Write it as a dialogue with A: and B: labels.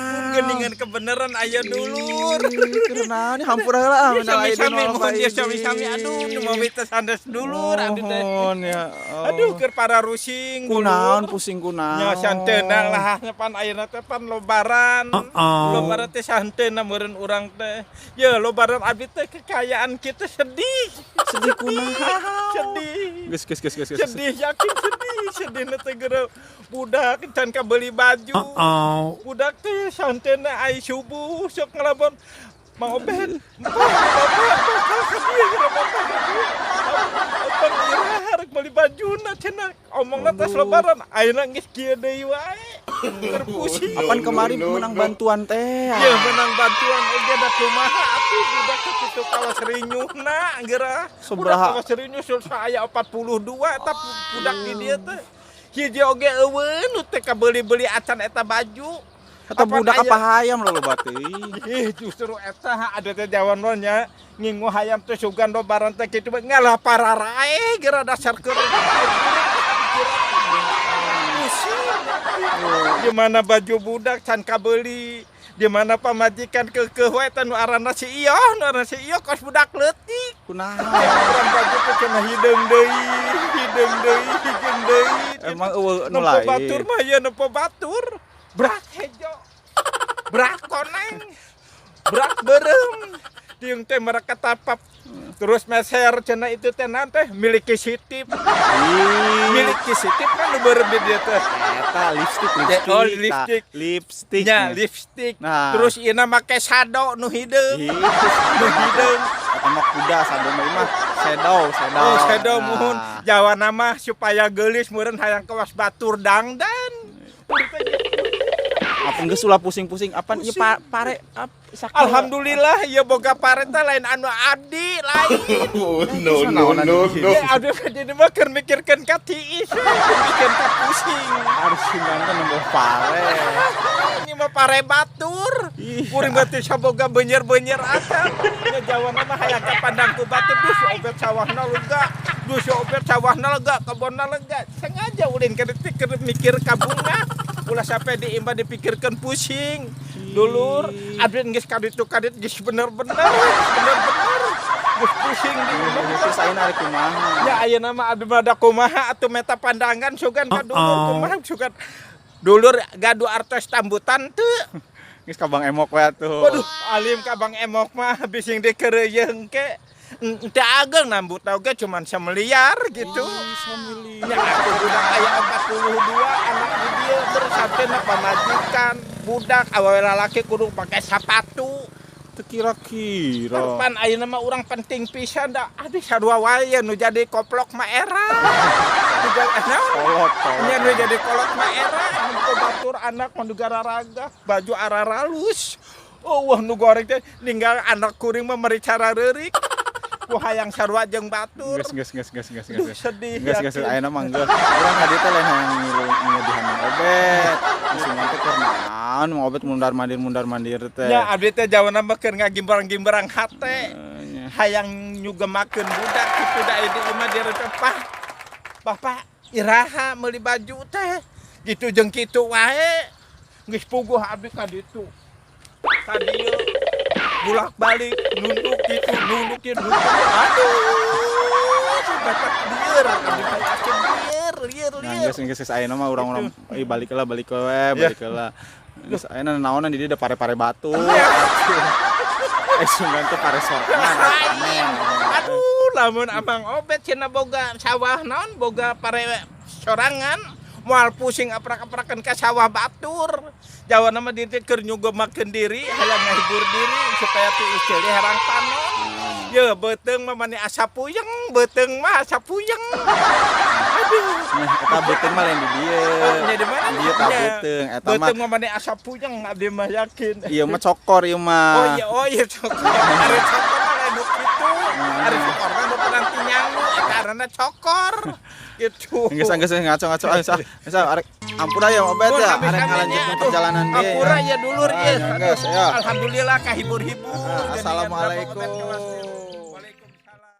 A: Ampun, geuningan kebenaran aya, dulur.
B: Keur naon nih, hampura heula ah, minal aidin
A: Sami-sami,
B: wal
A: mohon ya,
B: faizin.
A: Sami-sami. Aduh, nu mau teh sanes, dulur, abdi teh.
B: Mohon ya Allah.
A: Aduh, keur pararusing.
B: Kunaon pusing, kunaon?
A: Nya santeuna lah nya, pan ayeuna teh pan lebaran. Lebaran teh santeuna meureun urang teh. Ya lebaran abdi teh kekayaan kita sedih.
B: Sedih kunaon?
A: Sedih.
B: Geus, geus, geus, geus, geus.
A: Sedih, yakin sedih. Sedih teh geura budak can kabeli baju. Budak teh santeuna ai subuh sok ngelabon, "Mang Obet, Bapak, Bapak, Bapak, ka dieu geura, Bapak ka dieu. Bapak iraha rek meuli bajuna?" cenah. Omongna tos lebaran, ayeuna geus kieu deui wae. Keur pusing.
B: Apan kemarin menang bantuan teh?
A: Ya menang bantuan oge da kumaha atuh, budak teh kitu kawas rinyuhna geura.
B: Sabaraha?
A: Budak kawas rinyuh sulsa aya 42 eta budak di dieu teh. Hiji oge euweuh nu teh kabeuli-beuli acan eta baju.
B: Atau
A: Apan
B: budak
A: aya-
B: apa hayam lo teuing?
A: Ih, justru eta ada teh jawan nya ngingu hayam teh sugan lebaran teh kitu bae ngalah pararae geura dasar keur pusing. Di mana baju budak can kabeli, di mana pamajikan keukeuh wae teh nu aranna si Iyo, nu aranna si Iyo kos budak leutik.
B: Kunaon?
A: Urang baju teh cenah hideung deui, hideung deui, hideung deui.
B: Emang euweuh nu
A: Nempo
B: lain?
A: Batur mah ya nempo batur. Brak hejo. Brak koneng. Brak beureum. Tiung teh mereka tapap. Terus meser cenah itu teh naon teh miliki sitip.
B: Ih,
A: Miliki sitip kan nu beureum di dieu teh.
B: Eta lipstick, lipstick.
A: Oh, lipstick.
B: Lipstick.
A: Nya lipstick.
B: Nah.
A: Terus ieu make sado nu hideung.
B: Ih,
A: Nu hideung.
B: eta mah kuda, sado mah ieu mah shadow, shadow.
A: Oh, shadow.
B: Nah.
A: Muhun Jawa nama supaya geulis meureun hayang kawas batur dangdan.
B: Apa geus ulah pusing-pusing, apan ieu pare sakit?
A: Alhamdulillah ya boga pare teh lain anu abdi lain.
C: Oh, no, no, no, no.
A: Ya abdi mah jadi mah keur mikirkeun ka tiis, we, keur mikirkeun ka pusing.
B: Harus kan nempo pare.
A: Ini mah pare batur.
B: Ih.
A: Kuring berarti saboga beunyer-beunyer acan. Ya Jawa mah hayang ka pandang ku batur, duh si Obet sawahna lega. Duh si Obet sawahna lega, kebonna lega. Sengaja ulin ka detik keur mikir ka bunga. Ulah sampai diimba dipikirkan pusing. Dulur, abdi geus kaditu kadit geus bener-bener, bener-bener. Geus pusing di imah.
B: Terus ayeuna arek kumaha?
A: Ya ayeuna mah abdi mah da kumaha atuh, meta pandangan sugan ka dulur kumaha sugan. Dulur gaduh artos tambutan teu?
B: Geus ka Bang Emok we atuh.
A: Waduh, alim ka Bang Emok mah bising dikeureuyeung ke. Teu ageng nambut oge cuman semiliar gitu.
B: Semiliar.
A: Ya atuh budak aya 42 anak di dieu bersantena pamajikan, budak awewe lalaki kudu pake sepatu.
B: Teu kira-kira.
A: Pan ayeuna mah urang penting pisan da abdi sarua wae nu jadi koplok mah era. Nu jadi naon?
B: Kolot, kolot.
A: Nya nu jadi kolot mah era, nu batur anak nu gararaga, baju araralus. Oh wah, nu goreng teh ninggal anak kuring mah meri cara reurik. Ku hayang sarua jeung batur.
B: Geus, geus, geus, geus, geus,
A: Duh,
B: geus.
A: sedih.
B: Geus, geus,
A: Yakin.
B: ayeuna mah geus. Urang ka dieu teh lain hayang ngilu ngedihan Mang Obet. Musingan teh keur naon Mang Obet mundar mandir teh?
A: Ya abdi teh jawana mah keur ngagimbrang-gimbrang hate.
B: Eh, nya.
A: Hayang nyugemakeun budak kitu da di imah direpah. "Bapak, iraha meuli baju teh?" Gitu jeung kitu wae. Geus puguh abdi ka ditu. Ka dieu bolak-balik nunduk gitu, nunduk gitu, nunduk. Aduh, batak lieur, abdi mah yakin lieur, lieur,
B: Nah,
A: lieur.
B: geus, geus, geus, ayeuna mah urang-urang ih balik lah, balik we, balik lah. Geus ayeuna naonan di dieu da pare-pare batu. Eh, sugan teh pare sorangan panen.
A: Aduh, lamun Abang Obet cenah boga sawah naon boga pare sorangan, moal pusing aprak-aprakan ka sawah batur. Jawa nama diri keur nyugemakeun diri, hayang ngahibur diri supaya tiis ceuli herang panon. Ye beuteung mah mani asa puyeng, beuteung mah asa puyeng. Aduh.
B: Nah, eta beuteung mah lain di dieu.
A: Oh, nya di mana?
B: Di dieu tah
A: Nya.
B: beuteung, eta mah
A: Beuteung mah mani asa puyeng abdi mah yakin.
B: Ieu mah cokor ieu mah.
A: Oh iya, oh iya cokor. Ari cokor mah lain nu kitu. Ari cokor mah nu penanti nyangu, eta aranna cokor. Gitu.
B: Geus, geus, ngaco-ngaco ah, geus ah. Geus ah, arek ampura ya Obet ya,
A: Mun,
B: arek
A: sami-sami
B: ngalanjutkeun
A: nya, aduh.
B: perjalanan deui.
A: Ampura ya dulur
B: Ah,
A: ya.
B: geus, ya.
A: Alhamdulillah kahibur-hibur.
B: Ah, assalamualaikum.